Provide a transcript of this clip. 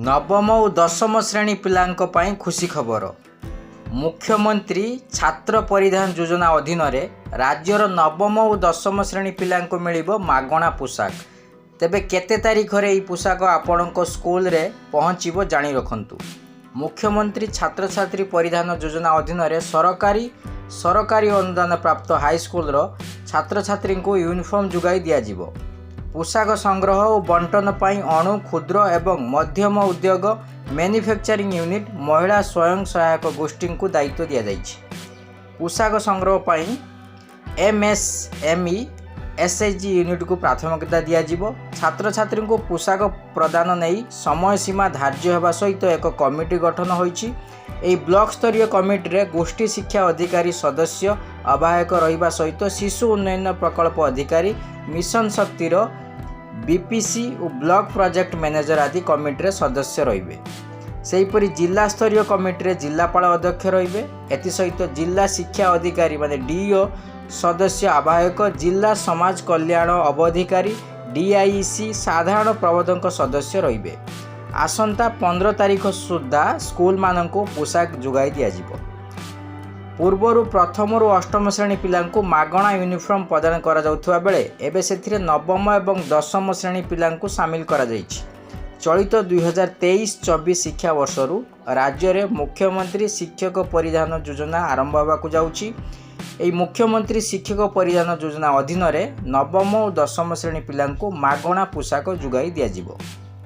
ନବମ ଓ ଦଶମ ଶ୍ରେଣୀ ପିଲାଙ୍କ ପାଇଁ ଖୁସି ଖବର। ମୁଖ୍ୟମନ୍ତ୍ରୀ ଛାତ୍ର ପରିଧାନ ଯୋଜନା ଅଧୀନରେ ରାଜ୍ୟର ନବମ ଓ ଦଶମ ଶ୍ରେଣୀ ପିଲାଙ୍କୁ ମିଳିବ ମାଗଣା ପୋଷାକ। ତେବେ କେତେ ତାରିଖରେ ଏହି ପୋଷାକ ଆପଣଙ୍କ ସ୍କୁଲରେ ପହଞ୍ଚିବ, ଜାଣି ରଖନ୍ତୁ। ମୁଖ୍ୟମନ୍ତ୍ରୀ ଛାତ୍ରଛାତ୍ରୀ ପରିଧାନ ଯୋଜନା ଅଧୀନରେ ସରକାରୀ, ସରକାରୀ ଅନୁଦାନ ପ୍ରାପ୍ତ ହାଇସ୍କୁଲର ଛାତ୍ରଛାତ୍ରୀଙ୍କୁ ୟୁନିଫର୍ମ ଯୋଗାଇ ଦିଆଯିବ। ପୋଷାକ ସଂଗ୍ରହ ଓ ବଣ୍ଟନ ପାଇଁ ଅଣୁ, କ୍ଷୁଦ୍ର ଏବଂ ମଧ୍ୟମ ଉଦ୍ୟୋଗ, ମ୍ୟାନୁଫ୍ୟାକ୍ଚରିଂ ୟୁନିଟ୍, ମହିଳା ସ୍ୱୟଂ ସହାୟକ ଗୋଷ୍ଠୀଙ୍କୁ ଦାୟିତ୍ୱ ଦିଆଯାଇଛି। ପୋଷାକ ସଂଗ୍ରହ ପାଇଁ ଏମ୍ଏସ୍ଏମ୍ଇ, ଏସ୍ଏଚ୍ଜି ୟୁନିଟ୍କୁ ପ୍ରାଥମିକତା ଦିଆଯିବ। ଛାତ୍ରଛାତ୍ରୀଙ୍କୁ ପୋଷାକ ପ୍ରଦାନ ନେଇ ସମୟ ସୀମା ଧାର୍ଯ୍ୟ ହେବା ସହିତ ଏକ କମିଟି ଗଠନ ହୋଇଛି। ଏହି ବ୍ଲକ ସ୍ତରୀୟ କମିଟିରେ ଗୋଷ୍ଠୀ ଶିକ୍ଷା ଅଧିକାରୀ ସଦସ୍ୟ ଆବାହକ ରହିବା ସହିତ ଶିଶୁ ଉନ୍ନୟନ ପ୍ରକଳ୍ପ ଅଧିକାରୀ, ମିଶନ ଶକ୍ତିର ବିପିସି ଓ ବ୍ଲକ ପ୍ରୋଜେକ୍ଟ ମ୍ୟାନେଜର ଆଦି କମିଟିରେ ସଦସ୍ୟ ରହିବେ। ସେହିପରି ଜିଲ୍ଲା ସ୍ତରୀୟ କମିଟିରେ ଜିଲ୍ଲାପାଳ ଅଧ୍ୟକ୍ଷ ରହିବେ। ଏଥିସହିତ ଜିଲ୍ଲା ଶିକ୍ଷା ଅଧିକାରୀ ମାନେ ଡିଇଓ ସଦସ୍ୟ ଆବାହକ, ଜିଲ୍ଲା ସମାଜ କଲ୍ୟାଣ ଅଧିକାରୀ, ଡିଆଇସି, ସାଧାରଣ ପ୍ରବନ୍ଧକ ସଦସ୍ୟ ରହିବେ। ଆସନ୍ତା 15 ତାରିଖ ସୁଦ୍ଧା ସ୍କୁଲମାନଙ୍କୁ ପୋଷାକ ଯୋଗାଇ ଦିଆଯିବ। ପୂର୍ବରୁ ପ୍ରଥମରୁ ଅଷ୍ଟମ ଶ୍ରେଣୀ ପିଲାଙ୍କୁ ମାଗଣା ୟୁନିଫର୍ମ ପ୍ରଦାନ କରାଯାଉଥିବା ବେଳେ ଏବେ ସେଥିରେ ନବମ ଏବଂ ଦଶମ ଶ୍ରେଣୀ ପିଲାଙ୍କୁ ସାମିଲ କରାଯାଇଛି। ଚଳିତ 2023-24 ଶିକ୍ଷାବର୍ଷରୁ ରାଜ୍ୟରେ ମୁଖ୍ୟମନ୍ତ୍ରୀ ଶିକ୍ଷକ ପରିଧାନ ଯୋଜନା ଆରମ୍ଭ ହେବାକୁ ଯାଉଛି। ଏହି ମୁଖ୍ୟମନ୍ତ୍ରୀ ଶିକ୍ଷକ ପରିଧାନ ଯୋଜନା ଅଧୀନରେ ନବମ ଓ ଦଶମ ଶ୍ରେଣୀ ପିଲାଙ୍କୁ ମାଗଣା ପୋଷାକ ଯୋଗାଇ ଦିଆଯିବ।